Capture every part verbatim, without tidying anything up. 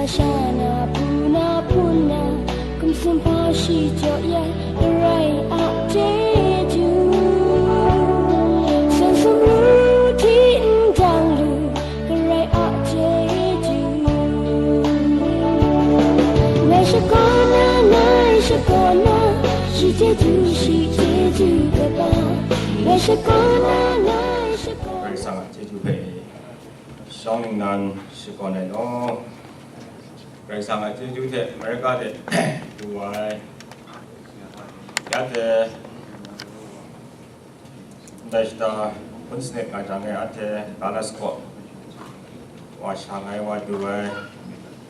Sha na puna puna, kumsumpa shi jaw ya, Karai a chyeju. San sumru hti ndang lu, Karai a chyeju. Ngai shakawn na, ngai shakawn na, shi chyeju, shi chyeju kaba. Ngai shakawn na, ngai shakawn. Karai Kasang a chyeju hpe shawng ningnan shakawn ai law. Karai Kasang a chyeju hte America de du ai, ya hte ndai shata hpun sanit nga jang e, anhte Dallas kaw wa sha ngai wa du ai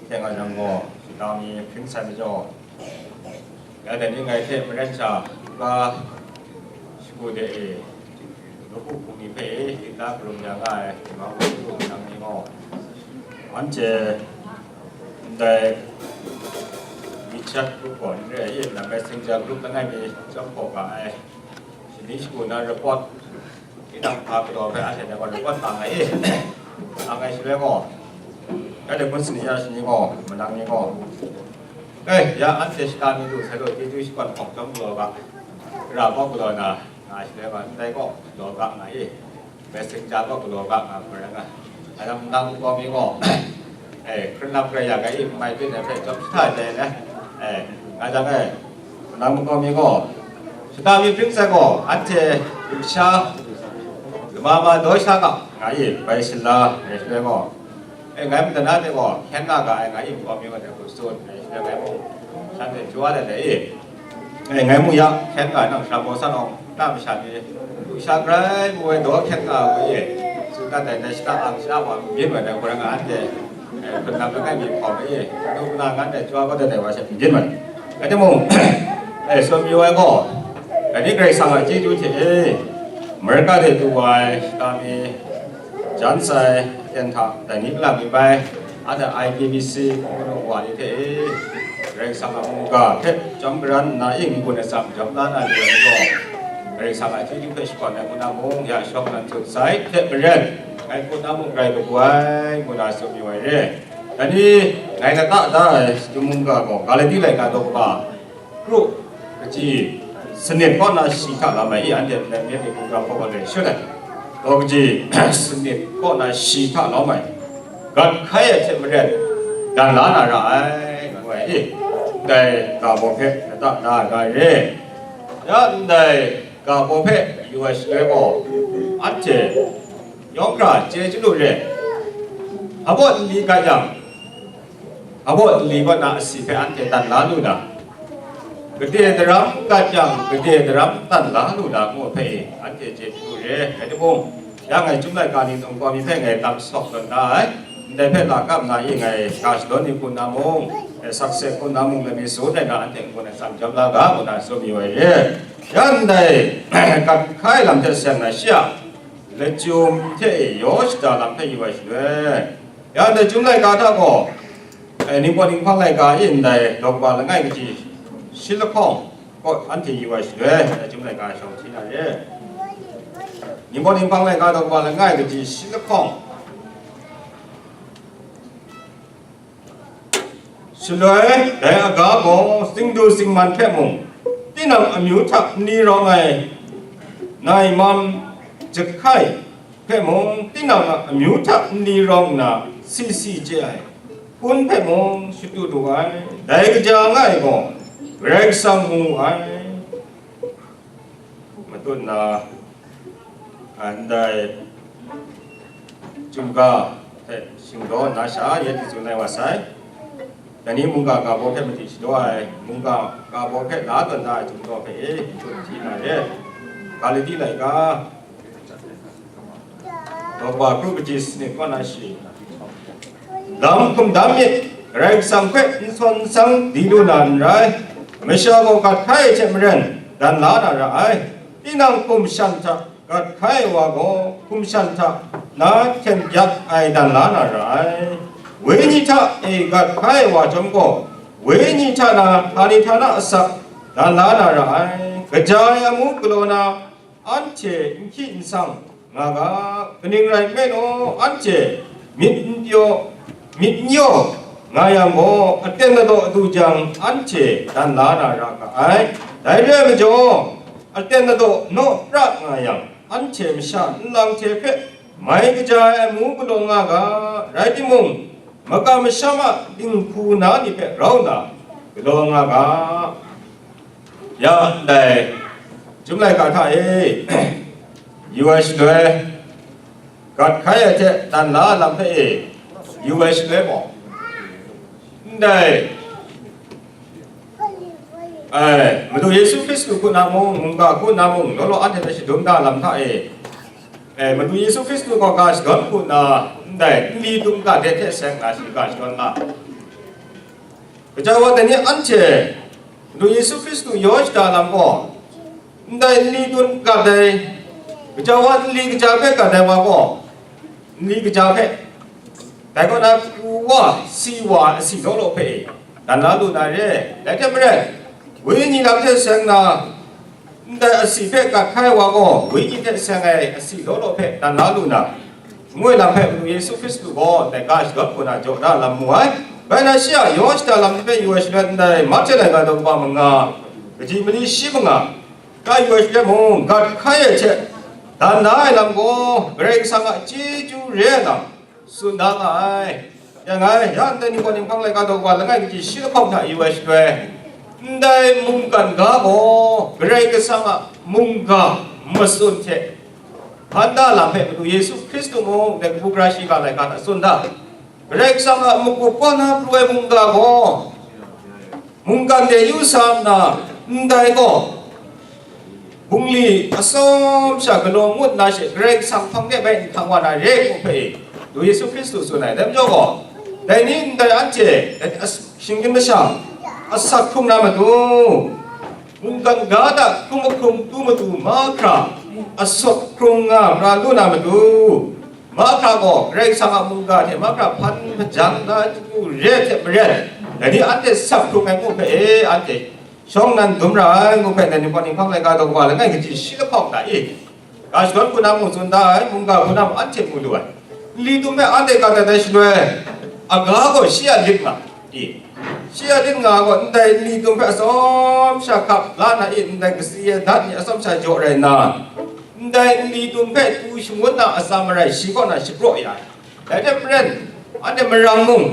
hte nga jang gaw, shata mi hpring sai majaw, ya dai ni ngai hte maren sha ga shagu de e, lawku hpung ni hpe e, hkingga karum ya nga ai, Htingnu hpung nang ni gaw, anhte ndai WeChat group gaw n re ai, na Messenger group langai mi chyawm hpaw ga ai, shani shagu na report, tinang hpa galaw hpe anhte dai gaw report tang ai e. Tang ai shaloi gaw, ya de hpun sanit ya shani gaw, manang ni gaw, e, ya anhte shata mi lu sai law, chyeju shakawn hpawng chyawm galaw ga, ra gaw galaw na, nga ai shaloi gaw, ndai gaw galaw ga nga e. Messenger gaw galaw ga nga hpe rai nga. Anang nang gaw mi gaw, e, hkren lam hkrai ya ga, e, mai byin ai hpe chyawm shahta ai dai na, e, nga jang e, nang gaw mi gaw, shata mi hpring sai gaw, anhte lusha lama ma daw sha ga nga e, bai shala, e, shaloi gaw, e, ngai madan na de gaw, hkyen nga ga ai, nga e, gaw mi gaw, de hku tsun, e, shaloi ngai mung, shanhte jaw ai dai e. E, ngai mu ya, hkyen nga nang shara baw san awng, nta masha ni, lusha grai mu ai daw hkyen nga ai, e, tsun dat ai, dai shata ang shara wa byin wa dai, hkoi nga anhte, e, hpun lam langai mi hpawm ai, e, nu na ngan dai jaw kau dat ai wa she byin wa. Rai timung, e, tsun mayu ai gaw, dai ni Karai Kasang a chyeju hte e, America de du wa ai shata mi, jan sai aten hta dai ni kalang mi bai, anhte I P B C hkungga wa ni hte e, Karai Kasang a mungga hpe chyawm garan nna e, n-gun atsam jawm la na ni rai gaw, Karai Kasang a chyeju hpe shakawn ai ngu na mung, ya shawng nan tsun sai hte maren, ngai hku na mung rai kabu ai, ngu na tsun mayu ai re. Dai ni, ngai lata da ai mungga gaw, Galati laika daw kaba, kru kaji sanit kaw na shi hta lam ai, i anhte nmen myit ni hkungga hpaw gaw loi shut ai. Daw kaji sanit kaw na shi hta lawm ai, gat hkai ai hte maren, dan la na ra ai, ngu ai, i, ndai ga baw hpe lata da ai ga re. Ya ndai ga baw hpe yu ai shaloi gaw, anhte yawng hkra chye chyalu re. Hpa baw nli gat yang, Hpa baw nli kaw na asi hpe anhte dan la lu na, gade daram gat yang, gade daram dan la lu na ngu hpe e, anhte chye chyalu re. Rai timung, ya ngai Chyum laika ni num kaw mi hpe ngai tam sawk tawn da ai, ndai hpe lakap na e ngai ga shadawn ni hku na mung, e, sakse hku na mung, lami tsun ai na, anhte n-gun atsam jawm la ga, ngu na tsun mayu ai re. Ya ndai gat hkai lam hte seng na shi a, lachyum hte e yaw shada lam hpe yu ai shaloi, ya ndai Chyum laika hta gaw, e, Ningpawt Ninghpang laika e ndai daw kaba langai kaji shi lahkawng kaw anhte yu ai shaloi, ndai Chyum laika shawng hti na re. Ningpawt Ninghpang laika daw kaba langai kaji shi lahkawng. Shaloi dai aga gaw singdu singman hpe mung, tinang amyu hta n ni rawng ai nai mam jahkai hpe mung, tinang a amyu hta n ni rawng nna si si chye ai hpun hpe mung shadu du ai. Dai kaja nga ai gaw, Karai Kasang mu ai. Matut na, a, ndai Chyum ga hte shingdaw nna sha, yet tsun ai wa sai. Dai ni mungga ga baw hpe madi shadaw ai, mungga ga baw hpe la tawn da ai Chyum ga hpe e, n-gun hti na re. Galati laika, daw kaba kru kaji sanit kaw na shi. Lam hkum dam myit, Karai Kasang hpe n sawn n sang di lu na n rai, masha gaw gat hkai ai hte maren, dan la na ra ai. Tinang hkum shan hta gat hkai ai wa gaw, hkum shan hta na hkyen byak ai dan la na ra ai. Wenyi hta e gat hkai ai wa chyawm gaw, wenyi hta na htani htana asak dan la na ra ai. Kaja ai amu galaw na, anhte n hki n sang nga ga, kaning rai nme law, anhte myit n pyaw, myit n yaw, nga yang gaw, aten adaw adu jang, anhte dan la na ra ga ai. Dai re ai majaw, aten adaw naw pra nga yang, anhte masha nlang hte hpe mai kaja ai amu galaw nga ga, rai timung, makam masham a dinghku na ni hpe rau nna galaw nga ga. Ya ndai, Chyum laika hta e, yu ai shaloi, gat hkai ai hte dan la ai lam hpe e, yu ai shaloi gaw, ndai, ai, Madu Yesu Hkristu hku na mung, mungga hku na mung, law law anhte hpe shadum da lam hta e, e, Madu Yesu Hkristu gaw ga shadawn hku na, ndai, nli dum ga de hte seng na shi ga shadawn la. Gaja wa dai ni anhte, Madu Yesu Hkristu yaw shada lam gaw, ndai nli dum gat ai, gaja wa nli kaja hpe gat ai wa gaw, nli kaja hpe, dai kaw na pru wa, si wa, asi law law hpe dan la lu na re. Dai hte maren, wenyi lam hte seng na, ndai asi hpe gat hkai wa gaw, wenyi hte seng ai asi law law hpe dan la lu na, ngu ai lam hpe Madu Yesu Hkristu gaw ndai ga shadawn hku na jaw da lam mu ai. Bai na shi a yaw shada lam hpe yu ai shaloi ndai Mahte laika daw kaba manga, kaji mali shi manga, ga yu ai shaloi mung, gat hkai ai hte dan la ai lam gaw, Karai Kasang a chyeju re ai lam, tsun da nga ai. Ya nga ai, ya ndai ni gaw, Ninghpang laika daw wa langai kaji shi lahkawng hta yu ai shaloi, ndai mungkan ga gaw Karai Kasang a mungga matsun hte hpan da lam hpe Madu Yesu Hkristu mung dai kabu gara shiga laika hta tsun da. Karai Kasang a magup kaw na pru ai mungga gaw, mungkan de yu sa nna, ndai gaw, bungli atsawm sha galaw ngut na she Karai Kasang hpang de bai nhtang wa na re ngu hpe, Madu Yesu Hkristu tsun ai. Dai majaw gaw, dai ni ndai anhte, dai as-, shinggyim masha, asak hkrung na matu, mungkan ga hta hkrung mahkrung tu matu mahkra, asawt hkrung nga pra lu na matu, mahkra gaw Karai Kasang a mungga hte mahkra hpan hpajang na chyu re hte maren, dai ni anhte sak hkrung ai ngu hpe e, anhte shawng nan dum ra ai ngu hpe, dai ni gaw Ninghpang laika daw kaba langai kaji shi lahkawng hta e, ga shadawn hku na mung tsun da ai, mungga hku na mung anhte mu lu ai. Nli dum hpe anhte gat dat ai shaloi, aga gaw shi a lit nga i? Shi a lit nga gaw, ndai nli dum hpe atsawm sha hkap la na i? Ndai kasi ai dat ni atsawm sha jaw rai nna, ndai nli dum hpe tu shangun na atsam marai shi kaw na shapraw ya ai. Dai hte maren, anhte marang mung,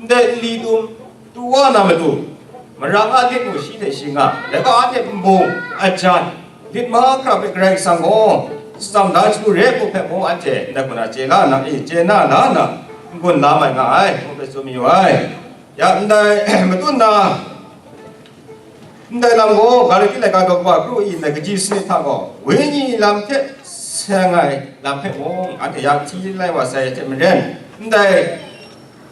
ndai nli dum tu wa na matu, marang a lit mung shi hte shi nga, dai gaw anhte nbung, ajan, lit mahkra hpe Karai Kasang gaw tsam da chyu re ai hku hpe mung, anhte ndai hku na chye la nna, e, chye na la nna, n-gun la mai nga ai, ngu hpe tsun mayu ai. Ya ndai matut na, ndai lam gaw, Galati laika daw kaba kru i ndai kaji sanit hta gaw, wenyi lam hte seng ai lam hpe mung, anhte ya hti lai wa sai hte maren, ndai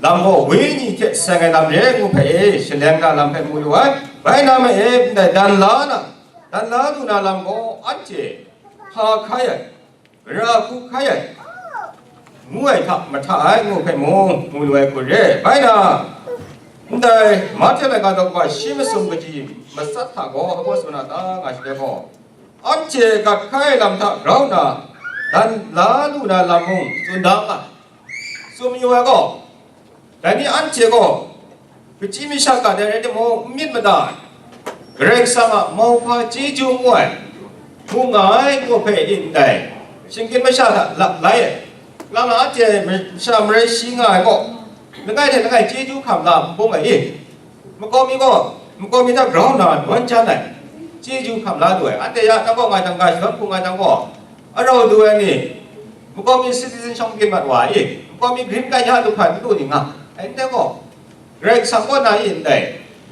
lam gaw wenyi hte seng ai lam re ngu hpe e, shaleng na lam hpe mu lu ai. Bai na ma e, ndai dan la na, dan la lu na lam gaw, anhte hpa hkai ai, gara hku hkai ai, ngu ai hta mahta ai ngu hpe mung, mu lu ai hku re. Bai na, ndai Mahte laika daw kaba shi masum kaji matsat hta gaw, hpa gaw tsun a ta nga shaloi gaw, anhte gat hkai ai lam hta grau nna, dan la lu na lam mung tsun da nga, tsun mayu ai gaw, dai ni anhte gaw, kachyi masha ga dai rai timung, n myit mada ai, Karai Kasang a mauhpa chyeju ngu ai, mu nga ai ngu hpe e ndai, shinggyim masha hta lap lai ai, lang na anhte masha marai shi nga ai gaw, langai hte langai chyeju hkam la n bung ai i? Makau mi gaw, makau mi hta grau nna dawn jan ai, chyeju hkam la lu ai. Anhte ya nang gaw ngai hta ga shadawn hku nga jang gaw, arau du ai ni, makau mi citizen shawng byin mat wa ai i? Makau mi green card ya lu hkra n lu ni nga ai, ndai gaw, Karai Kasang kaw na i ndai,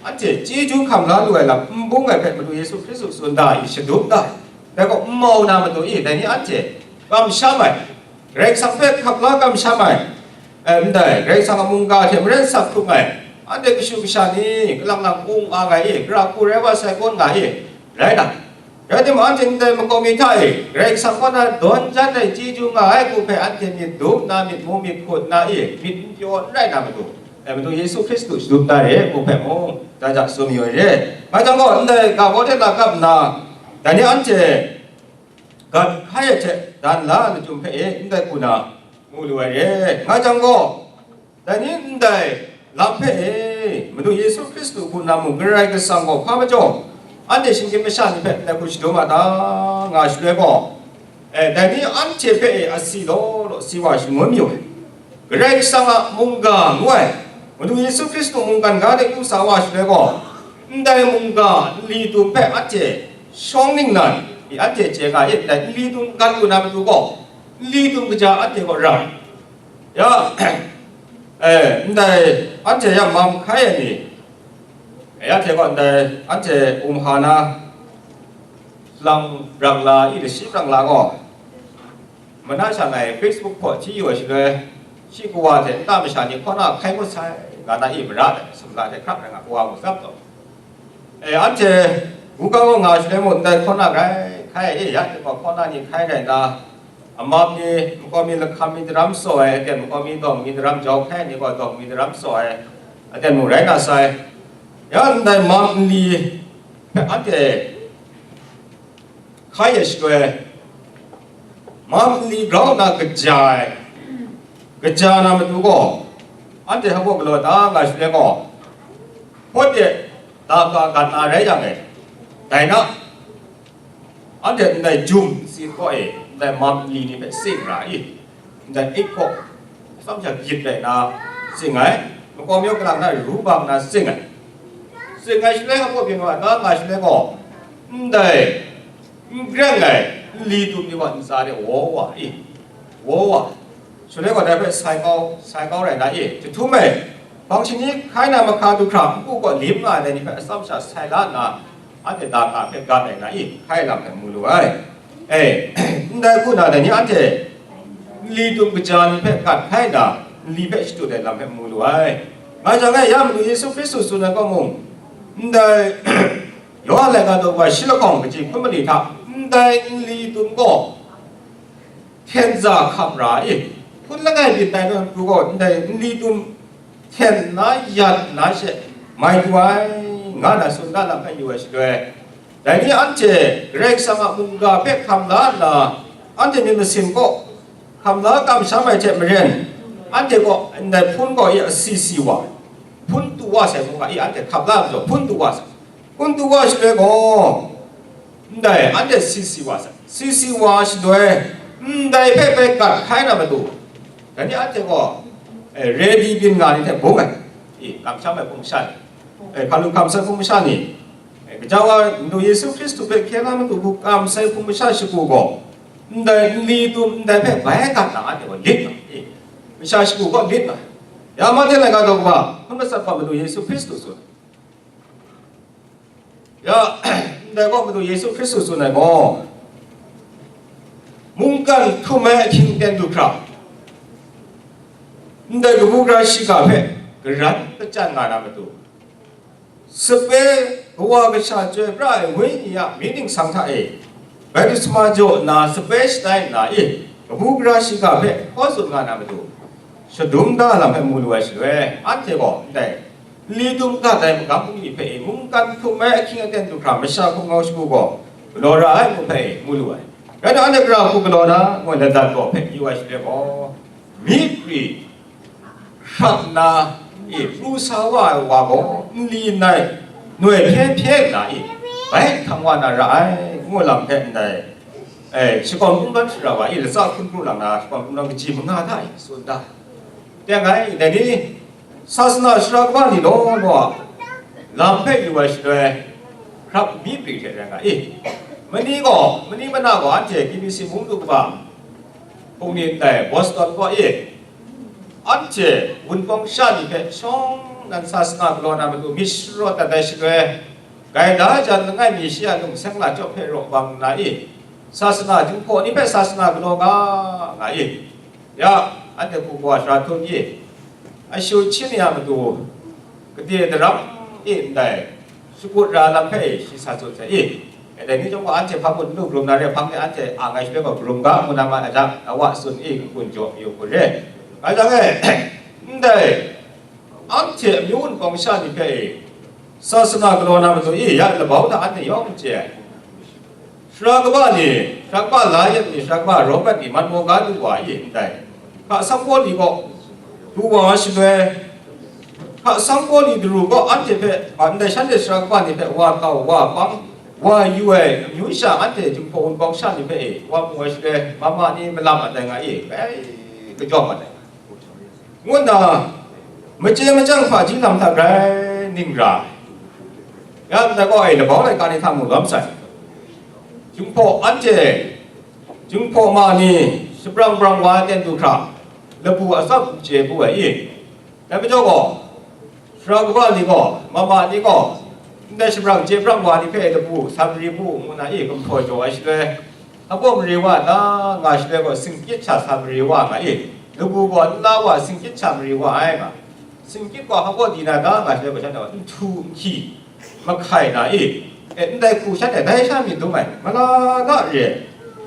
anhte chyeju hkam la lu ai lam n bung ai hpe Madu Yesu Hkristu tsun da i, shadum da ai. Dai gaw, n mau na matu i, dai ni anhte kamsham ai, Karai Kasang hpe hkap la kamsham ai, e, ndai, Karai Kasang a mungga hte maren sak hkrup ai, anhte kashu kasha ni, kalang lang ung ang ai i, gara hku rai wa sai kawn nga i, rai na, rai timung, anhte ndai makau mi hta e, Karai Kasang kaw na dawn jan ai chyeju nga ai hku hpe anhte myit dum nna, myit mu myit hkut nna i, myit n pyaw n rai na matu, e, Madu Yesu Hkristu shadum da re ai hku hpe mung, ja ja tsun mayu ai re. Ngai jang gaw, ndai ga baw hte lakap nna, dai ni anhte gat hkai ai hte dan la ai lachyum hpe e, ndai hku na mu lu ai re. Ngai jang gaw, dai ni ndai lam hpe Hkristu hku na mung, Karai Kasang gaw hpa majaw, anhte shinggyim masha ni hpe ndai hku shadum a ta, nga shaloi gaw, e, dai ni anhte hpe e asi law law si wa shangun mayu ai. Karai Kasang a mungga ngu ai, Madu Yesu Hkristu mungkan ga de yu sa wa shaloi gaw, ndai mungga nli dum hpe anhte shawng ningnan i anhte chye nga i, ndai nli dum gat lu na matu gaw, nli dum kaja anhte gaw ra. Ya, e, ndai anhte ya mam hkai ai ni, ya hte gaw ndai anhte um ha na lang brang la i, lashim brang la gaw, mana sha ngai Facebook hpaw hti yu ai shaloi, shi kawa hte nta masha ni hkaw na hkai ngut sai, nga na i, mara dai, sumla hte hkrap rai nga, kawa mu tsap taw. E, anhte gu kau nga shaloi mung ndai hkaw na grai hkai, e, ya hte gaw hkaw na ni hkai rai nna, amam ni, makau mi lahkam mi daram saw ai, aten makau mi dawng mi daram jau hkai ai ni gaw dawng mi daram saw ai, aten mung rai na sai. Ya ndai mam nli hpe anhte hkai ai shaloi, mam nli grau nna kaja ai, kaja na matu gaw, anhte hpa galaw da nga shaloi gaw, hpawt de, da ka gat na rai yang e, dai na, anhte ndai jum nsin kaw e, ndai mam nli ni hpe sing ra i, ndai ik kaw, atsam sha gyit rai nna sing ai, makau mi kalang na ru bang nna sing ai. Sing ai shaloi hpa byin wa da nga shaloi gaw, ndai n greng ai nli dum ni gaw ntsa de waw wa i, waw wa. Shaloi gaw dai hpe sai kau, sai kau rai na i, jahtum e, hpang shani hkai na mahka du hkra npu kaw lim nga ai dai ni hpe atsam sha sai la nna, anhte da ka hpe gat ai na i, hkai lam hpe mu lu ai. E, ndai hku na dai ni anhte nli dum kaja ni hpe gat hkai nna, nli hpe shadut ai lam hpe mu lu ai. Nga jang e, ya Madu Yesu Hkristu tsun ai kaw mung, ndai Yawhan laika daw wa shi lahkawng kaji hkun mali hta, ndai nli dum gaw hten za hkam ra i, hpun langai byin tai na matu gaw ndai nli dum hten nna yat nna she mai du ai, nga na tsun da lam hpe yu ai shaloi, dai ni anhte Karai Kasang a mungga hpe hkam la nna, anhte myit masin kaw hkam la kamsham ai hte maren, anhte kaw ndai hpun gaw i asi si wa, hpun tu wa sai mungga i anhte hkap la ai majaw, hpun tu wa sai. Hpun tu wa shaloi gaw, ndai anhte si si wa sai. Si si wa shaloi, ndai hpe bai gat hkai na matu, dai ni anhte gaw, e, ready byin nga ni hte bung ai, i, kamsham ai hpung masha ni, e, hkalu hkam sai hpung masha ni, e, gaja wa Madu Yesu Hkristu hpe hkye la matu hku kam sai hpung masha shagu gaw, ndai nli dum ndai hpe bai gat na anhte gaw lit nga, i, masha shagu gaw lit nga. Ya Mahte laika daw kaba hkun matsat hpa Madu Yesu Hkristu tsun. Ya, ndai gaw Madu Yesu Hkristu tsun ai gaw, mungkan htum ai ahkying ten du hkra, ndai kabu gara shiga hpe garan kachyan nga na matu, sape kawa kasha chyoi pra ai wenyi a myit ningsang hta e, baptisma jaw nna sape shatai nna e, kabu gara shiga hpe hkaw tsun nga na matu, shadum da lam hpe mu lu ai shaloi, anhte gaw ndai nli dum gat ai magam bungli hpe e, mungkan htum ai ahkying aten du hkra masha hkum ngau shagu gaw galaw ra ai ngu hpe e mu lu ai. Rai nna, anhte gara hku galaw na, ngu ai ladat gaw hpe yu ai shaloi gaw, myi pri hkrap nna, e, pru sa wa ai wa gaw nli nai noi hpye hpye nna, e, bai hkang wa na ra ai, ngu lam hpe ndai, e, shakawn kungdawn shara wa, e, latsa hkun pru lang na, shakawn kungdawn kaji manga hta, e, tsun da. Teng ai, dai ni, sasana sara kaba ni law law a lam hpe yu ai shaloi, hkrap myi pri hte rai nga i. Mani gaw, mani mana gaw anhte K B C mung du kaba hpung ni ndai Boston kaw e, anhte Wunpawng sha ni hpe shawng nan sasana galaw na matu myit sharawt dat ai shaloi, gaida jan langai mi shi a lung seng la chyawp hpe raw bang nna i, sasana Jinghpaw ni hpe sasana galaw nga, nga i. Ya, anhte hku kawa sara htum i, ashu hpyin ya matu, gade daram e ndai, shakut ra lam hpe shi sa tsun sai i. Dai ni chyawm gaw, anhte hpa kun n lu, karum na re, hpang de anhte ang ai shaloi gaw, karum ga ngu na ma ai jang, awa tsun i, kakun jaw mayu hku re. Ngai jang e, ndai, anhte amyu Wunpawng sha ni hpe e, sasana galaw na matu i, ya labau hta anhte yawng chye ai. Sara kaba ni, sara kaba Layat ni, sara kaba Robert ni, mat maw ga du wa i ndai. Hka sanghpaw ni gaw du wa shaloi, Hka sang kau li daru gaw anhte hpe, a, ndai shanhte sara kaba ni hpe wa kau, wa pang, wa yu ai amyu sha, anhte Jinghpaw Wunpawng sha ni hpe e wa mu ai shaloi, mama ni malam mat ai nga e, grai kajawng mat ai, ngu nna, machye machyang hpaji lam hta grai ning ra ai. Ya ndai gaw e, labau laika ni hta mu lawm sai. Jinghpaw anhte, Jinghpaw ma ni, shabrang brang wa ai ten du hkra, labu atsawm n chye bu ai i? Dai majaw gaw, sara kaba ni gaw, mama ni gaw, ndai shabrang chye brang wa ni hpe labu sa mari bu ngu na i gumhpraw jaw ai shaloi, hpa mare wa na nga shaloi gaw, singkyit sha sa mare wa nga i, labu gaw nla wa singkyit sha mare wa ai nga, singkyit gaw hpa di na ta nga shaloi gaw, shanhte gaw nhtu nhki mahkai na i, e, ndai hku shanhte dai sha myit dum ai, mala ga re ai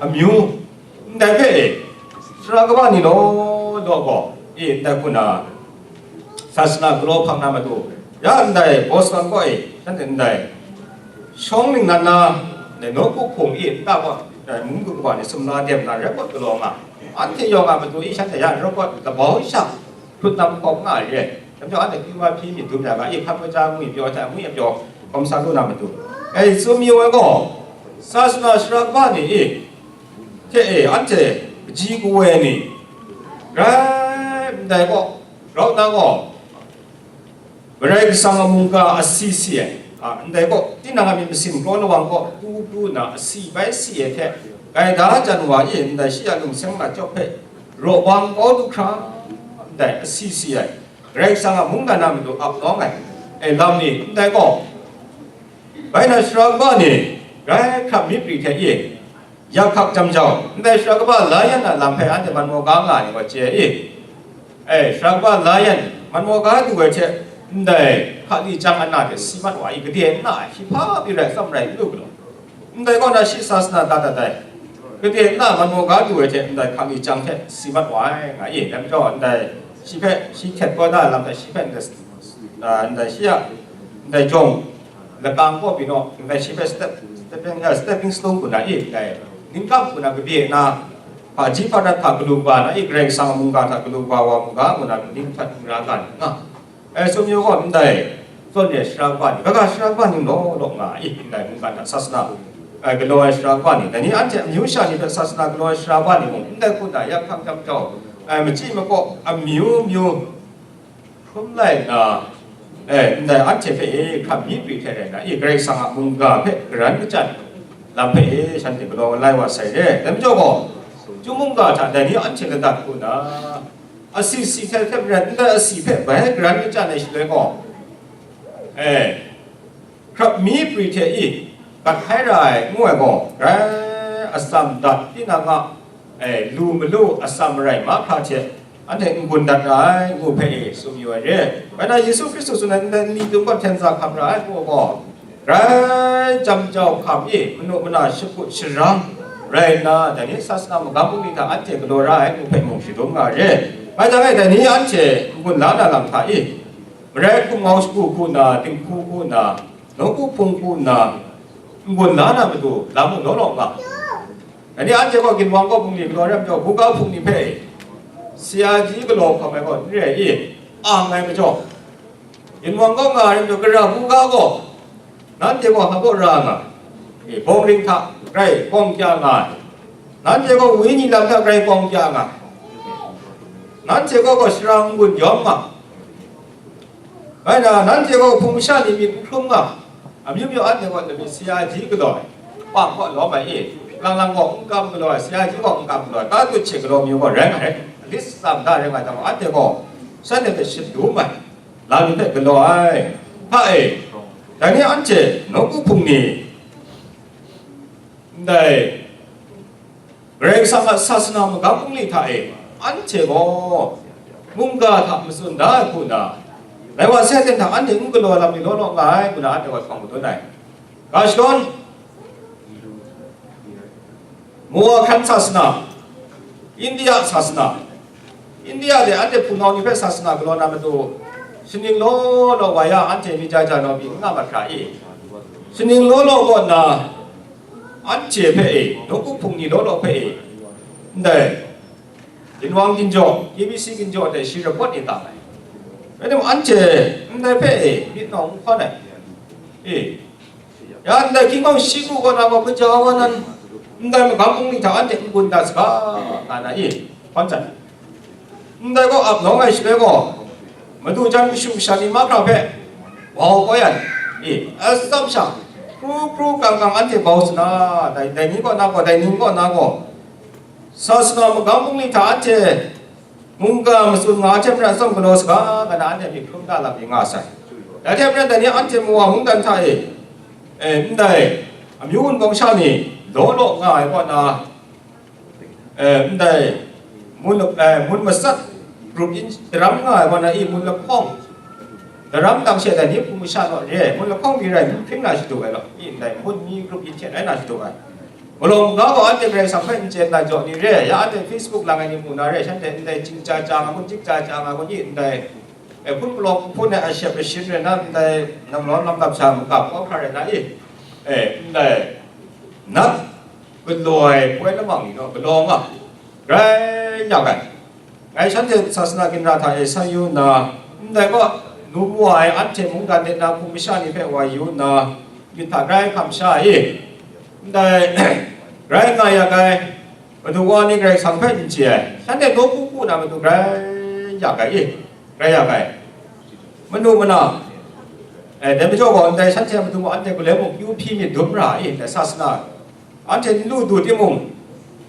amyu, ndai hpe e, sara kaba ni law law gaw, e, ndai hku na, sasana galaw hpang na matu, ya ndai Boston gaw e, shanhte ndai shawng ningnan na, ndai nawku hpung e, nta gaw, ndai munggu kaba ni sumla dem na rai pawt galaw nga, anhte yawng a matu e, shanhte ya rai pawt labau sha, hkrut nam hkawm nga ai re. Dai majaw anhte hpyi wa hpyi myit dum ya ga, e, hkap kaja ngwi pyaw hta ngwi pyaw hkawm sa lu na matu, e, tsun mayu ai gaw, sasana sara kaba ni e, hte e, anhte kaji kawa ni, rai ndai gaw, rau na gaw, Karai Kasang a mungga asi si ai, a, ndai gaw, tinang a myit masin kraw lawang gaw, tu pru nna asi bai si ai hte, gaida jan wa e ndai shi a lungseng lachyawk hpe raw wa nkau du hkra, ndai asi si ai, Karai Kasang a mungdan a matu ap nawng ai, e, lam ni, ndai gaw, bai na sara kaba ni, grai hkrap mi pri hte e, yak hkak jam jau, ndai sara kaba la yan a lam hpe anhte man maw ga nga ai ni gaw chye i? E, sara kaba la yan, man maw ga du ai hte, ndai hkali chyang ana hte si mat wa i, gade nna hkihpa pyi rai tsawm rai n lu galaw, ndai kaw na shi sasana da dat ai, gade nna man maw ga du ai hte, ndai hkali chyang hte si mat wa ai, nga i? Dai majaw, ndai shi hpe, shi hkyet kau da ai lam hpe, shi hpe ndai, a, ndai shi a, ndai jawng, lakang kaw pyi naw, ndai shi hpe step, stepping, eh, stepping stone hku na i, ndai ningkam hku na kabye na, hpaji hpadat hta galu kaba na i, Karai Kasang a mungga hta galu kaba wa mu ga, ngu na ning htat ning ra ga ni nga. Eh, sum yu gaw, ndai zawn e sara kaba ni, kaga sara kaba ni law law nga i, ndai mungga hta sasana, eh, galaw ai sara kaba ni, dai ni anhte amyu sha ni hpe sasana galaw ai sara kaba ni mung, ndai hku na yak hkang jam jau, eh, machyi makaw amyu myu, hkrum lai nna, eh, ndai anhte hpe e hkam mi pri hte rai nna, e, Karai Kasang a mungga hpe garan kachyan lam hpe e shanhte galaw lai wa sai re. Dai majaw gaw, Chyum mungga hta dai ni anhte ladat hku nna, asi si hte hte maren ndai asi hpe bai garan kachyan ai shaloi gaw, eh, hkrap mi pri hte i gat hkai ra ai ngu ai gaw, grai atsam dat tinang a, e, lu malu atsam marai mahkra hte anhte n-gun dat ra ai ngu hpe e tsun yu ai re. Bai na Yesu Hkristu tsun ai ndai nli dum gaw hten za hkam ra ai ngu gaw, grai jam jau hkam i manu mana shakut sharang rai nna, dai ni sasana magam bungli hta anhte galaw ra ai ngu hpe mung shadum nga ai re. Bai jang e, dai ni anhte n-gun la na lam hta i, Marai hkum ngau shagu hku nna, dinghku hku nna, nawku hpung hku nna, n-gun la na matu, lam mung law law nga. Dai ni anhte gaw ginwang kaw bungli galaw rai majaw, buga hpung ni hpe, sayaji galaw hkam ai gaw n re i, ang ai majaw, ginwang kaw nga ai rai majaw, gara buga gaw, nanhte gaw hpa baw ra nga ai, bawng ring hta grai kawng kya nga ai, nanhte gaw wenyi lam hta grai kawng kya nga ai, nanhte gaw gaw sara n-gun yawm nga ai, bai na, nanhte gaw hpung masha ni myit n hkrum nga, amyu myu anhte gaw lamik sayaji galaw ai, pang kaw lawm ai e, lang lang gaw n kam galaw ai, sayaji gaw n kam galaw ai, ka tut hte galaw myu gaw rai nga ai, lit tsam da rai nga jang, anhte gaw shanhte hpe shadum ai, lam ni hpe galaw ai, hpa e, dai ni anhte nawku hpung ni, ndai Karai Kasang a sasana magam bungli hta e, anhte gaw mungga hta matsun da ai hku nna, dai wa sai ten hta anhte n galaw lam ni law law nga ai, ngu na anhte gaw hpang madun ai. Ga shadawn, Moa hkran sasana, India sasana, India de anhte hpunau ni hpe sasana galaw na matu, shaning law law wa ya anhte myi ja ja naw pyi n nga mat hkra i? Shaning law law kaw nna, anhte hpe e, nawku hpung ni law law hpe e, ndai, ginwang ginjaw, K B C ginjaw hte shi rapawt ni tam ai. Rai tim, anhte ndai hpe e, myit nawng n hkawn ai. E, ya ndai hkying hkawng shi ku kaw na gaw, kaja wa nan, ndai magam bungli hta anhte n-gun dat saga, nga na e, hkawn chyan. Ndai gaw ap nawng ai shaloi gaw, madu jan kashu kasha ni mahkra hpe wau kau yan, e, atsam sha, kru kru kang kang anhte bau sa na, dai, dai ni kaw na gaw, dai ni kaw na gaw, sasana magam bungli hta anhte mungga matsun nga ai hte maren atsawm galaw saga, nga na anhte myit hkrum da lam mi nga sai. Dai hte maren dai ni anhte mawa mungdan hta e, e, ndai amyu wunpawng sha ni law law nga ai kaw na, e, ndai mun, e, mun matsat grup yin daram nga ai kaw na, i, mun lahkawng daram dang she dai ni hpung masha naw re ai, mun lahkawng mi rai, mun hpring na shadu ai law, i, ndai mun mi grup yin hte rai na shadu ai. Malawng ga gaw anhte Karai Kasang hpe n chye na jaw ni re, ya anhte Facebook lang ai ni mu na re, shanhte ndai ching cha cha nga kun, chik cha cha nga kun, i, ndai, e, hpun palawng hpun ai ashep ashin rai na, ndai namlawn lam dap sha magap kau hkra rai na, i, e, ndai nat galaw ai poi lamang ni naw galaw nga, grai yak ai. Ngai shanhte sasana ginra hta e san yu nna, ndai gaw, lum wa ai anhte mungdan de na hpung masha ni hpe wa yu nna, myit hta grai hkam sha i, ndai grai nga yak ai, madu wa ni Karai Kasang hpe n chye ai, shanhte nawku ku na matu grai yak ai i, grai yak ai. Manu mana, e, dai majaw gaw, ndai shanhte a matu gaw anhte galoi mung kyu hpyi myit dum ra i, ndai sasana anhte n lu du timung,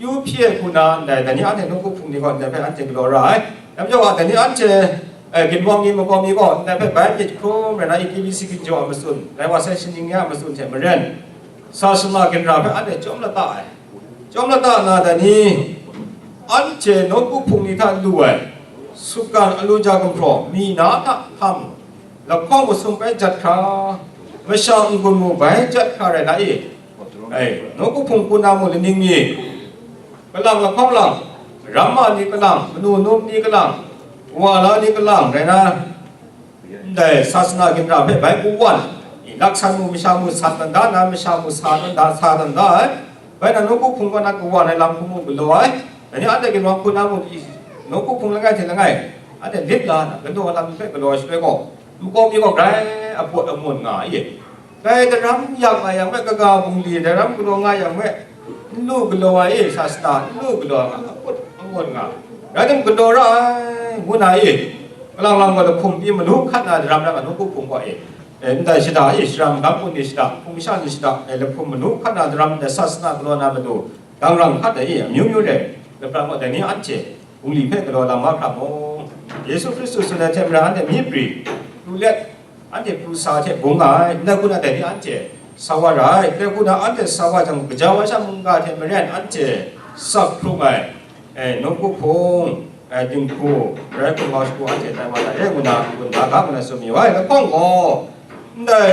kyu hpyi ai hku na ndai, dai ni anhte nawku hpung ni gaw ndai hpe anhte galaw ra ai. Dai majaw ga, dai ni anhte, eh, ginwang ni makawm ni gaw ndai hpe bai myit hkrum rai na, i K B C ginjaw a matsun, dai wa sai shaning ni a matsun hte maren, sasana ginra hpe anhte chyawm lata ai. Chyawm lata na, dai ni anhte nawku hpung ni hta lu ai, sutgan alu ja gumhpraw, mi na hta htam, lahkawng masum bai jat hkra, masha n-gun mu bai jat hkra rai na i? Ai, nawku hpung hku na mu laning mi, kalang lahkawng lang, ramma ni kalang, manu num ni kalang, wala ni kalang rai na, ndai sasana ginra hpe bai kawan, i, laksan mu masha mu san dan da na, masha mu sa dan da, sa dan da ai. Bai na nawku hpung kaw na kawan ai lam hku mu galaw ai. Dai ni anhte ginwang hku na mu i, nawku hpung langai hte langai, anhte lit la na, galaw ai lam hpe galaw ai shaloi gaw, makawm ni gaw grai apawt angun nga i? Dai daram yak nga yang me, kaga bungli daram galaw nga yang me, n lu galaw ai i, sasana n lu galaw ai nga, apawt angun nga, rai tim galaw ra ai, ngu na i? Kalang lang gaw lahkum pyi manu hkat na daram rai nga, nawku hpung gaw e, e, ndai shada i, shara magam kun ni shada, hpung sha ni shada, e, lahkum manu hkat na daram, ndai sasana galaw na matu, dangrang hkat ai i, amyu myu re, lapran gaw dai ni anhte bungli hpe galaw lam mahkra mu. Yesu Hkristu tsun ai hte maren anhte myi pri pru let, anhte pru sa hte bung nga ai, ndai hku na dai ni anhte sa wa ra ai, ndai hku na anhte sa wa jang, gaja wa sha mungga hte maren anhte sak hkrung ai, e, nawku hpung, e, dinghku, rai hkum mau shagu anhte tai wa na re ngu na, n-gun da ga ngu na tsun mayu ai. Lahkawng gaw, ndai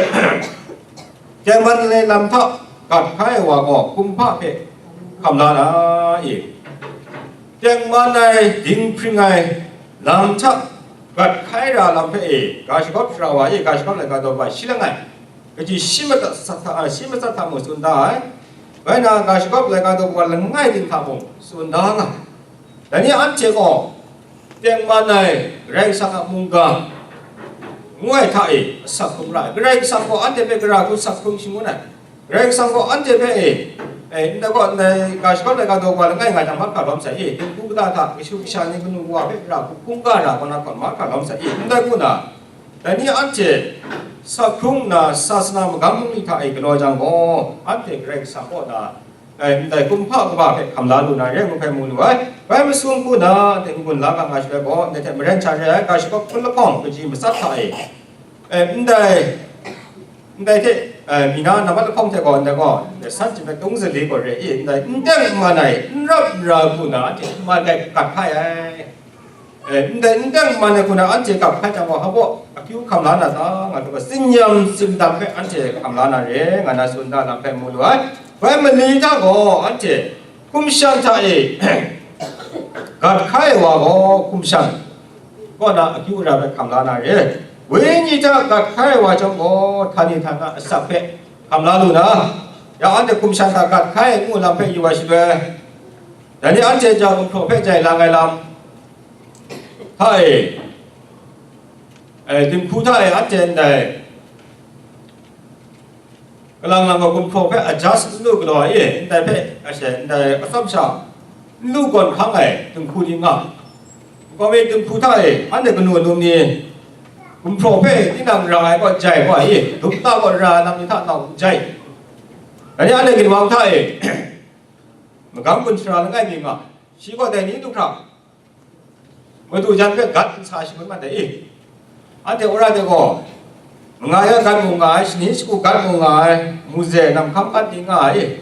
tengman ai lam hta gat hkai ai wa gaw kumhpa hpe hkam la na i? Tengman ai, dinghpring ai lam hta gat hkai ra lam hpe e, ga shagawp shara wa e, ga shagawp laika daw wa shi langai, kaji shi matsat hta, shi matsat hta mung tsun da ai. Bai na, ga shagawp laika daw wa langai ting hta mung tsun da nga ai. Dai ni anhte gaw tengman ai Karai Kasang a mungga ngu ai hta e asak hkrung ra ai. Karai Kasang gaw anhte hpe gara hku sak hkrung shangun ai. Karai Kasang gaw anhte hpe e, e, ndai gaw, ndai ga shagawp laika daw wa langai nga jang mahkra lawm sai i? Dinghku kata hta kashu kasha ni kanu wa hpe gara hku hkungga ra kau na hkawm mahkra lawm sai i? Ndai hku na, dai ni anhte sak hkrung nna, sasana magam bungli hta e galaw jang gaw, anhte Karai Kasang kaw na, e, ndai kumhpa kaba hpe hkam la lu na re ngu hpe mu lu ai. Bai masum hku na, anhte n-gun la ga nga shaloi gaw, ndai hte maren sha re ai, ga shagawp hpun lahkawng kaji matsat hta e, e, ndai, ndai hte, e, mi na nambat lahkawng hte gaw, ndai gaw, ndai san chyum ai tung zali gaw re i, ndai n teng n man ai, n rap n ra hku na, anhte n man ai gat hkai ai. E, ndai n teng n man ai hku na anhte gap hkai jang gaw, hpa baw akyu hkam la na ta, nga hkrup ai, tsinyam tsindam hpe anhte hkam la na re, nga na tsun da lam hpe mu lu ai. Bai mali hta gaw anhte hkum shan hta e gat hkai ai wa gaw hkum shan kaw na akyu ara hpe hkam la na re. Wenyi hta gat hkai ai wa chyawm gaw, htani htana asak hpe hkam la lu na, ya anhte hkum shan hta gat hkai ai ngu lam hpe yu ai shaloi, dai ni anhte ja gumhpraw hpe jai lang ai lam hta e, E, dinghku hta e anhte ndai, kalang lang gaw gumhpraw hpe adjust n lu galaw e, ndai hpe, ashe, ndai atsawm sha n lu gawn hkang ai dinghku ni nga. Nkau mi dinghku hta e, anhte kanu num ni gumhpraw hpe tinang ra ai kaw jai gaw e, dum ta gaw ra ai lam ni hta nau n jai. Dai ni anhte ginwang hta e, magam gun sara langai mi nga, shi gaw dai ni du hkra, madu jan hpe gat n sa shangun mat ai e. Anhte wora de gaw, manga ya gat mu nga ai, shani shagu gat mu nga ai, muze, namhkam gat ni nga ai.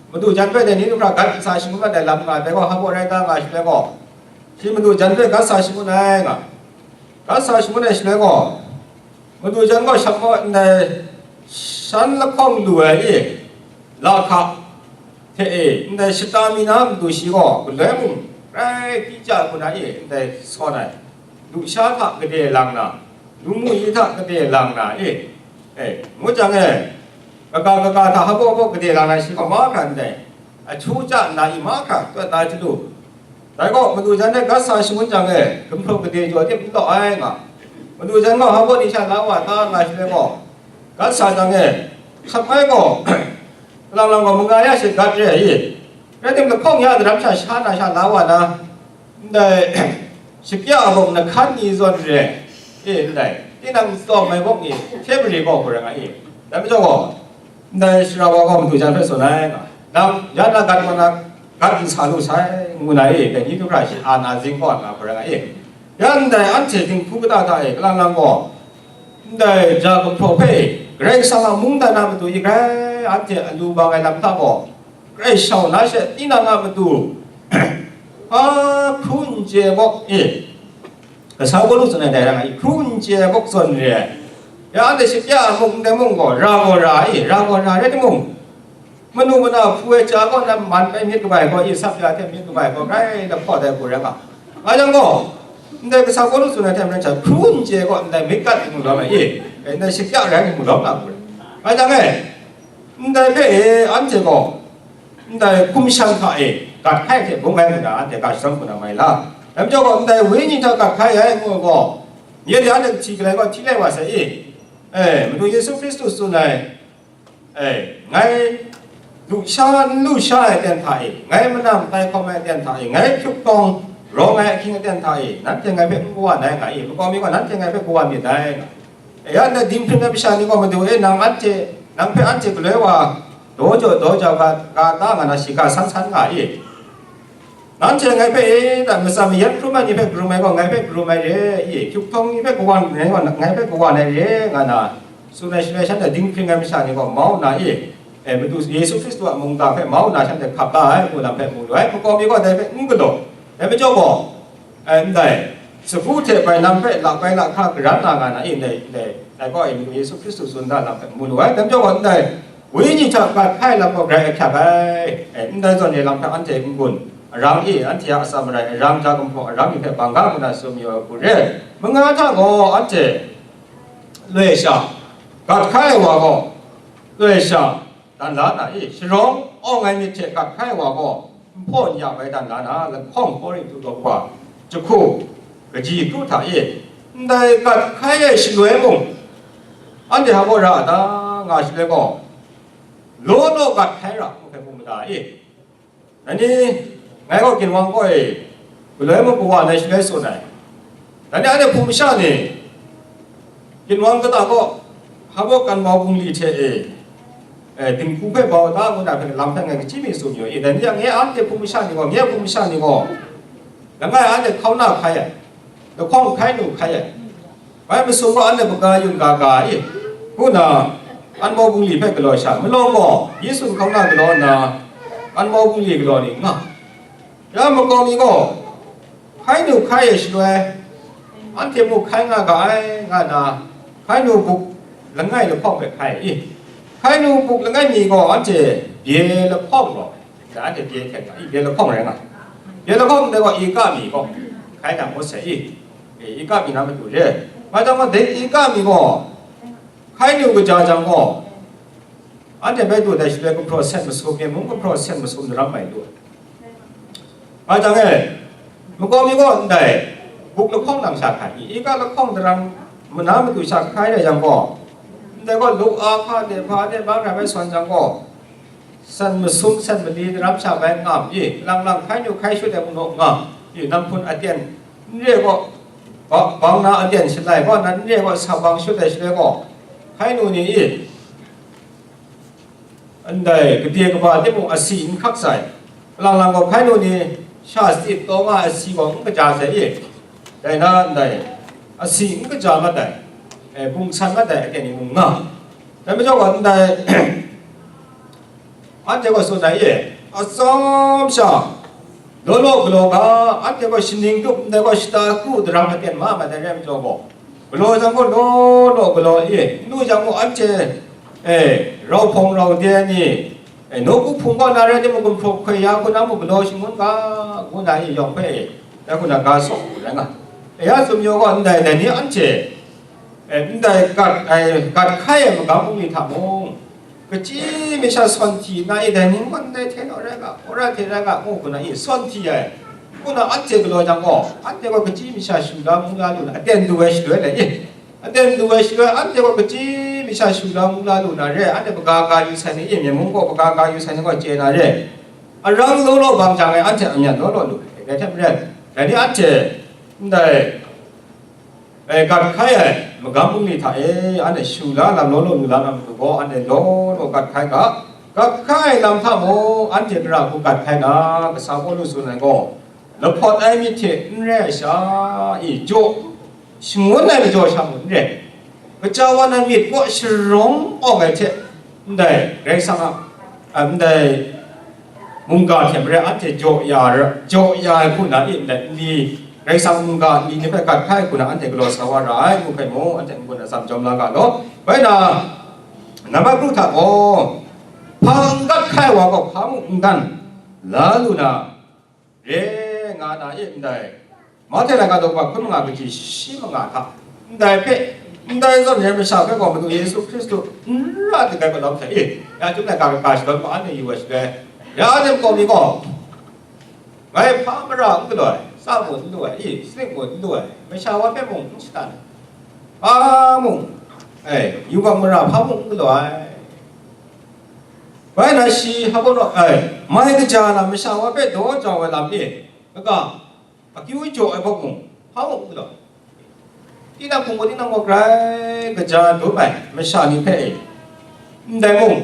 Madu jan hpe dai ni du hkra gat n sa shangun mat ai lam nga ai, dai gaw hpa baw rai ta nga ai shaloi gaw, shi madu jan hpe gat sa shangun ai nga. Gat sa shangun ai shaloi gaw, madu jan gaw shangaw ndai shan lahkawng lu ai e, lahka hte e, ndai shata mi na matu shi gaw galoi mung rai pyi ja hku na e, ndai sawn ai, lusha hta gade lang na, lu mu yi hta gade lang na e, e, ngu jang e, kaga kaga hta hpaw hpaw gade lang na shi gaw mahkra ndai, ahtu ja nna i mahkra tawt na chyalu, dai gaw madu jan e gat sa shangun jang e, gumhpraw gade jaw tip n law ai nga, madu jan gaw hpaw ni sha la wa ta nga shaloi gaw, gat sa jang e, sap ai gaw, kalang lang gaw manga ya she gat re ai e, rai tim lahkawng ya daram sha sha na sha la wa na, ndai shakya a bawng nahkan ni zawn re e, ndai tinang tsawm ai bawng ni hte mare gaw hku rai nga e, dai majaw gaw, ndai sara wa gaw madu jan hpe tsun ai nga, nang ya na gat wa na, gat n sa lu sai, ngu na e, dai ni du hkra shi a na zing kaw na hku rai nga e. Ya ndai anhte dinghku kata hta e, kalang lang gaw, ndai ja gumhpraw hpe Karai Kasang a mungdan a matu i grai anhte alu bang ai lam hta gaw, grai shau na she, tinang a matu, hpa hkru n chye gaw e, kasa gaw lu tsun ai dai rai nga i, hkru n chye gaw zawn re ai. Ya anhte shakya a mung ndai mung gaw, ra gaw ra ai, ra gaw ra rai timung, manu mana hpu ai ja gaw nan man bai myit kabai gaw, i sap ya hte myit kabai gaw, grai lahpaw dai hku rai nga. Nga jang gaw, ndai kasa gaw lu tsun ai hte maren sha, hkru n chye gaw, ndai myit gat ni mu lawm ai e, ndai shakya rai ni mu lawm na hku rai. Nga jang e, ndai hpe e, anhte gaw, ndai hkum shan hta e, gat hkai hte bung ai ngu na, anhte ga shadawn hku na mai la. Dai majaw gaw, ndai wenyi hta gat hkai ai ngu gaw, nye de anhte kahti galai gaw hti lai wa sai e. E, Madu Yesu Hkristu tsun ai, e, ngai lusha n lusha ai aten hta e, ngai manam tai hkawm ai aten hta e, ngai hpyuk htawng rawng ai ahkying aten hta e, nanhte ngai hpe n kawan ai nga e, makau mi gaw nanhte ngai hpe kawan myit dai nga. E, ya ndai dinghpring ai masha ni gaw, Madu e, nang anhte, nang hpe anhte galoi wa daw jaw daw jau ga, ga ta nga na, shiga san san nga e. Nanhte ngai hpe e, dan matsam mayan hkrum ai ni hpe karum ai gaw, ngai hpe karum ai re i, hkyuk htawng ni hpe kawan ai gaw, ngai hpe kawan ai re, nga na, tsun ai shaloi shanhte dinghpring ai masha ni gaw mau nna e, e, Madu Yesu Hkristu a mungga hpe mau nna shanhte hkap la ai, ngu lam hpe mu lu ai, makau mi gaw dai hpe n galaw. Dai majaw gaw, e, ndai sagu hte bainam hpe lak bai lahka garan na nga na e, ndai, ndai, dai gaw e, Madu Yesu Hkristu tsun da lam hpe mu lu ai, dai majaw gaw ndai, wenyi hta gat hkai lam gaw grai ahkyak ai. E, ndai zawn e lam hpe anhte n-gun arang i, anhte a atsam marai arang, ja gumhpraw arang ni hpe bang ga ngu na tsun mayu ai hku re ai. Manga hta gaw anhte loi sha, gat hkai ai wa gaw loi sha dan la na i, sharawng awng ai myit hte gat hkai ai wa gaw, nhpaw n-ya bai dan la na, lahkawng Korinhtu daw wa jahku kaji kru hta e, ndai gat hkai ai shaloi mung, anhte hpa gaw ra a ta, nga shaloi gaw, law law gat hkai ra, ngu hpe mu mada e. Dai ni, ngai gaw ginwang gaw e, galoi mung kawa ndai shaloi tsun ai. Dai ni, anhte hpung masha ni, ginwang kata gaw, hpa gaw kanmau bungli hte e, e, dinghku hpe bau da ngu na hpe lam hpe ngai kachyi mi tsun yu i, dai ni a, nye anhte hpung masha ni gaw, nye hpung masha ni gaw, langai anhte hkauna hkai ai, lahkawng hkai nu hkai ai, bai masum gaw anhte kaga yun ga ga i, ngu na, anmau bungli hpe galaw sha, malawng gaw, Yesu hkauna galaw nna, anmau bungli galaw ni nga. Ya makau mi gaw, hkai nu hkai ai shaloi, anhte muk hkai nga ga ai, nga nna, hkai nu buk langai lahkawng hpe hkai i. Hkai nu buk langai mi gaw anhte bye lahkawng gaw, anhte bye hkyen ga i, bye lahkawng rai nga. Bye lahkawng ndai gaw ika mi gaw, hkai na ngut sai i. E, ika mi na matu re. Nga jang gaw, dai ika mi gaw, hkai nu kaja jang gaw, anhte bai du dai shaloi gumhpraw set masum, myen mung gumhpraw set masum daram mai lu ai. Nga jang e, makau mi gaw ndai, buk lahkawng lam sha hkai i, ika lahkawng daram mana matu sha hkai rai yang gaw, ndai gaw lu a hpa de, hpa de, bang rai bai sawn jang gaw, san masum, san mali daram sha bai ngam i, lang lang hkai nu hkai shut ai mung naw ngam i, nam hpun aten n re gaw, ba-, bang na aten shalai gaw, nan n re gaw, sa bang shut ai shaloi gaw, hkai nu ni i, ndai gade kaba timung asi n hkak sai, lang lang gaw hkai nu ni sha tsit taw nga ai asi gaw n kaja sai i, dai na ndai asi n kaja mat ai, e, bung san mat ai aten ni mung nga. Dai majaw gaw ndai, anhte gaw tsun ai e, atsam sha, law law galaw ga, anhte gaw shaning tup ndai gaw shata kru daram aten ma mat ai rai majaw gaw, galaw jang gaw law law galaw e, n lu jang gaw anhte, e, rau hpawng rau de ni, e, nawku hpung kaw na rai timung, gumhpraw hkoi ya hku na mung galaw shangun ga, ngu na e yawng hpe, e, dai hku na ga sawk rai nga. E, ya tsun mayu gaw ndai, dai ni anhte, e, ndai gat, ai, gat hkai ai magam bungli hta mung, kachyi mi sha sawn hti na i, dai ni gaw ndai hte naw rai ga, wora hte rai ga, ngu hku na i, sawn hti ai. Ngu na anhte galaw jang gaw, anhte gaw kachyi mi sha shu la mu la lu na, aten lu ai shaloi lai i, aten lu ai shaloi, anhte gaw kachyi mi sha shu la mu la lu na re, anhte maga ga yu sai ni i, myen mung gaw maga ga yu sai ni gaw chye na re, arang law law bang jang ai, anhte amyan law law lu ai, dai hte maren, dai ni anhte ndai, e, gat hkai ai magam bungli hta e, anhte shu la lam law law lu la na matu gaw, anhte law law gat hkai ga, gat hkai ai lam hta mung, anhte gara hku gat hkai na, kasa Pawlu tsun ai gaw, lahpawt ai myit hte n rai ai sha i, jaw shangun ai majaw sha mung n re, kaja wa na myit kaw sharawng awng ai hte, ndai Karai Kasang a, a, ndai mungga hte maren anhte jaw ya ra, jaw ya ai hku na i, ndai nli, Karai Kasang mungga nli ni hpe gat hkai hku na anhte galaw sa wa ra ai, ngu hpe mung, anhte n-gun atsam jawm la ga law. Bai na, nambat kru hta gaw, hpa n gat hkai wa gaw hpa mung n dan la lu na, re nga na i, ndai Mahte laika daw hkun manga kaji shi manga hta, ndai hpe, ndai zawn re masha hpe gaw Madu Yesu Hkristu n ra dik ai palawng hte e, ya chyum laika ga shadawn ma anhte yu ai shaloi, ya nem kawm ni gaw, ngai hpa mara n galaw ai, tsa mung n lu ai, i, saning mung n lu ai, masha wa hpe mung n shadan ai, hpa mung, ai, yubak mara hpa mung n galaw ai. Bai na shi hpa gaw, ai, mai kaja na masha wa hpe daw jau ai lam e, kaga, akyu jaw ai hpawk mung, hpa mung n galaw. Tinang hpung gaw tinang gaw grai kaja dum ai masha ni hpe e, ndai mung,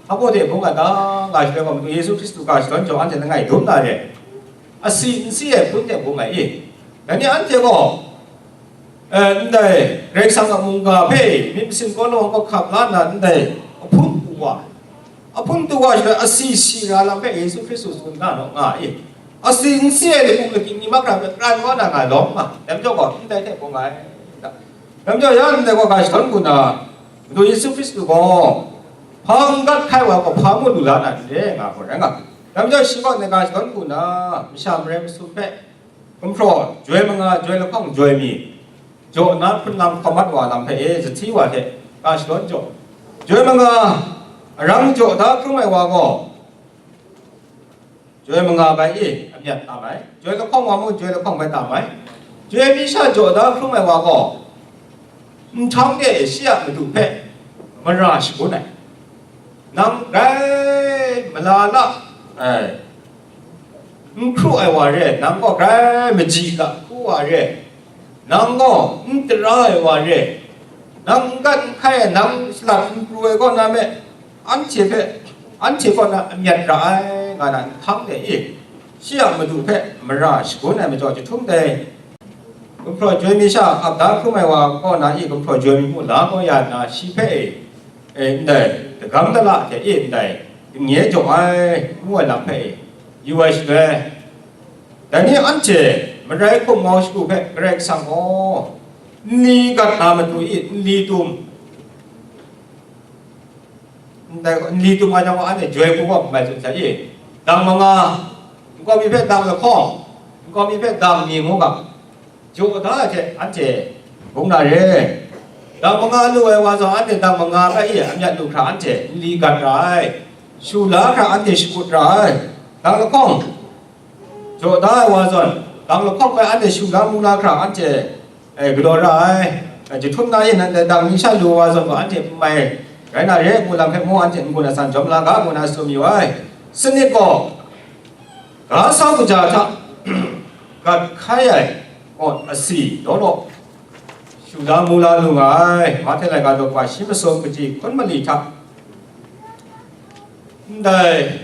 hpa gaw de bung ai ta, nga shaloi gaw, Madu Yesu Hkristu ga shadawn jaw anhte langai dum na re, asi n si ai hpun de bung ai i, dai ni anhte gaw, eh, ndai Karai Kasang a mungga hpe myit masin kawlaw kawhkam la nna ndai ahpun pru wa, ahpun pru wa shaloi asi si ra lam hpe Yesu Hkristu tsun da naw nga i, asi n si ai lakum lakying ni mahkra hpe pran kau na nga lawm nga, dai majaw gaw ndai hte bung ai. Dai majaw ya ndai gaw ga shadawn hku na, Madu Yesu Hkristu gaw hpa n gat hkai wa gaw hpa mung lu la na n re nga gaw rai nga. Dai majaw shi gaw ndai ga shadawn hku na, masha marai masum hpe, gumhpraw joi manga joi lahkawng joi mi, jaw na hpun lam hkawm mat wa lam hpe e, zahti wa hte ga shadawn jaw, joi manga arang jaw da hkrum ai wa gaw, joi manga bai e amyat tam ai, joi lahkawng wa mung joi lahkawng bai tam ai, joi mi sha jaw da hkrum ai wa gaw, nhtang de shi a madu hpe mara shangun ai, nang grai mala la ai, n hkru ai wa re, nang gaw grai maji ga hku wa re, nang gaw n tara ai wa re, nang n gat n hkai ai, nang salat n pru ai kaw na me, anhte hpe, anhte kaw na amyat ra ai, nga na nhtang de e, shi a madu hpe mara shagun ai majaw jahtum dai, gumhpraw joi mi sha ap da hkrum ai wa kaw na i gumhpraw joi mi mung la kau ya nna, shi hpe e, e, ndai dagam dala hte e ndai dingnye jaw ai, ngu ai lam hpe e, yu ai shaloi, dai ni anhte marai hkum mau shagu hpe Karai Kasang gaw nli gat na matu i nli tum, ndai nli tum nga jang gaw, anhte joi hku gaw mai tsun sai i, dang manga, nkau mi hpe dang lahkawng, nkau mi hpe dang mi ngu ga, jaw da ai hte anhte bung na re. Dang manga lu ai wa zawn, anhte dang manga hpe i amyat lu hkra anhte nli gat ra ai, shu la hkra anhte shakut ra ai. Dang lahkawng, jaw da ai wa zawn, dang lahkawng bai anhte shu la mu la hkra anhte, e, galaw ra ai. Jahtum na e, nan dai dang ning sha lu wa zawn gaw, anhte n mai rai na re, ngu lam hpe mung anhte n-gun asan jawm la ga, ngu na tsun mayu ai. Sanit gaw, ga sau kaja hta gat hkai ai, gaw asi law law, shu la mu la lu nga ai, Mahte laika daw kaba shi masum kaji hkun mali hta, ndai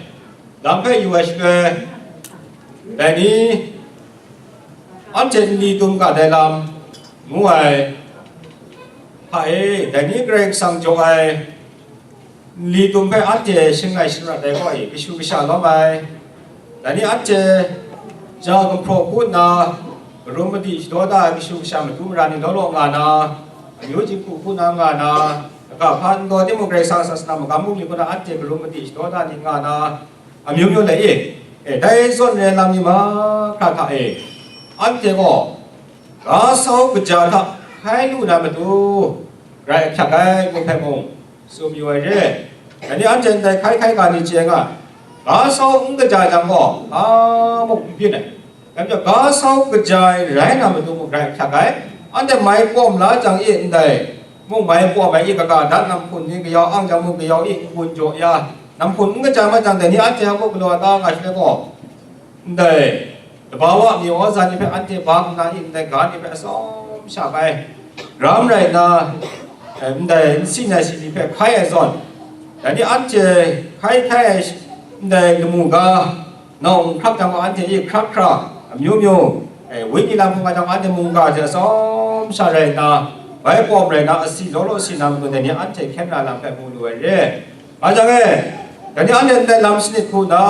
lam hpe yu ai shaloi, dai ni anhte nli tum ga dai lam ngu ai hta e, dai ni Karai Kasang jaw ai nli tum hpe anhte shangai sharat ai gaw e, kashu kasha lawm ai. Dai ni anhte ja gumhpraw hku nna, karum madi shadaw da ai kashu kasha matu mara ni law law nga na, amyu jinghku hku na nga na, kaga hpa n taw timung, Karai Kasang sasana magam bungli hku na anhte karum madi shadaw da ni nga na, amyu myu lai e. E, dai zawn re lam ni mahkra hta e, anhte gaw ga sau kaja hta hkai lu na matu, grai ahkyak ai, ngu hpe mung, tsun yu ai re. Dai ni anhte ndai hkai hkai ga ni chye nga, ga sau n kaja jang gaw, ga mung n byin ai. Dai majaw, ga sau kaja ai rai na matu mung grai ahkyak ai. Anhte mai kawm la jang e ndai, mung mai kawm ai e, kaga dat namhpun ni kayau ang jang mung kayau e n-gun jaw ya, namhpun n kaja ma jang, dai ni anhte a muk galaw ta nga shaloi gaw, ndai dabawa mi wa za ni hpe anhte ba nna e, ndai ga ni hpe atsawm sha bai, ram rai nna, eh, ndai nsi nai si ni hpe hkai ai zawn, dai ni anhte hkai hkai ai sh-, ndai lamu ga, nawng hkrak jang gaw anhte e hkrak hkra, amyu myu, eh, wenyi lam hkungga jang anhte mungga hte atsawm sha rai nna, bai pawm rai nna, asi law law si na matu dai ni anhte hkyen ra lam hpe mu lu ai re. Nga jang e, dai ni anhte ndai lam sanit hku nna,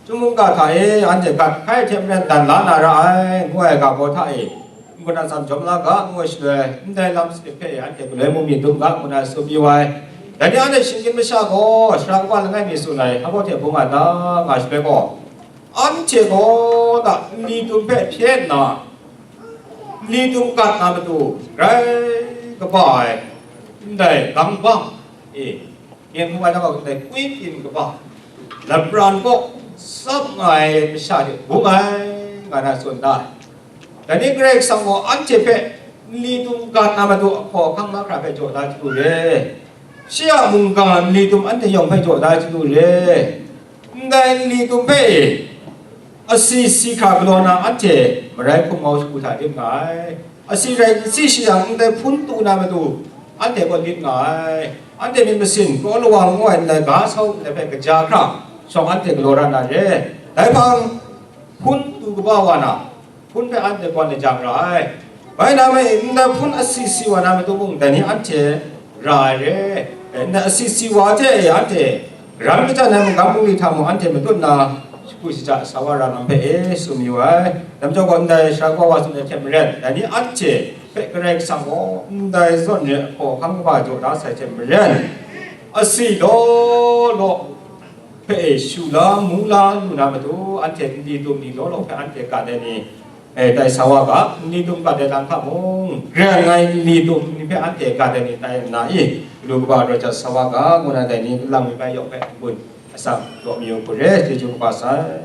Chyum mungga hta e anhte gat hkai hte maren dan la na ra ai, ngu ai ga baw hta e, n-gun asan jawm la ga, ngu ai shaloi, ndai lam sanit hpe e anhte galoi mung mi dum ga, ngu na tsun yu ai. Dai ni anhte shinggyim masha gaw, sara kaba langai mi tsun ai, hpa hte bung a da nga shaloi gaw, anhte gaw na nli tum hpe hpye nna, nli tum gat na matu, grai kaba ai, ndai gang bang e, Myen hpung ai nau ndai kwi pyin kaba lapran kaw tsap nga ai masha hte bung ai, nga na tsun da ai. Dai ni Karai Kasang gaw anhte hpe nli tum gat na matu ahkaw ahkang mahkra hpe jaw da chyalu re. Shi a mungga nli tum anhte yawng hpe jaw da chyalu re. Ndai nli tum hpe e, asi si hkra galaw na anhte marai hkum mau shagu hta lit nga ai. Asi rai n si shi yang, ndai hpun tu na matu anhte gaw lit nga ai. Anhte myit masin, kraw lawang ngu ai ndai ga sau ndai hpe kaja hkra shawng anhte galaw ra na re. Dai hpang, hpun tu kaba wa na, hpun hpe anhte gawn lajang ra ai. Bai na me, ndai hpun asi si wa na matu mung, dai ni anhte ra ai re. E, ndai asi si wa hte e anhte karan kachyan ai mungkan bungli hta mung anhte matut nna, shagu shaja sa wa ra lam hpe e tsun mayu ai. Dai majaw gaw, ndai sara kaba wa tsun ai hte maren, dai ni anhte hpe Karai Kasang gaw ndai zawn re ai hkaw ahkang kaba jaw da sai hte maren, asi law law hpe e shu la, mu la lu na matu, anhte nli tum ni law law hpe anhte gat ai ni, e, tai sa wa ga, nli tum gat ai lam hta mung, rai ngai nli tum ni hpe anhte gat ai ni tai nna i, galu kaba raw jat sa wa ga, ngu na dai ni lang mi bai yawng hpe n-gun atsam daw mayu hku re, chyeju kaba sai.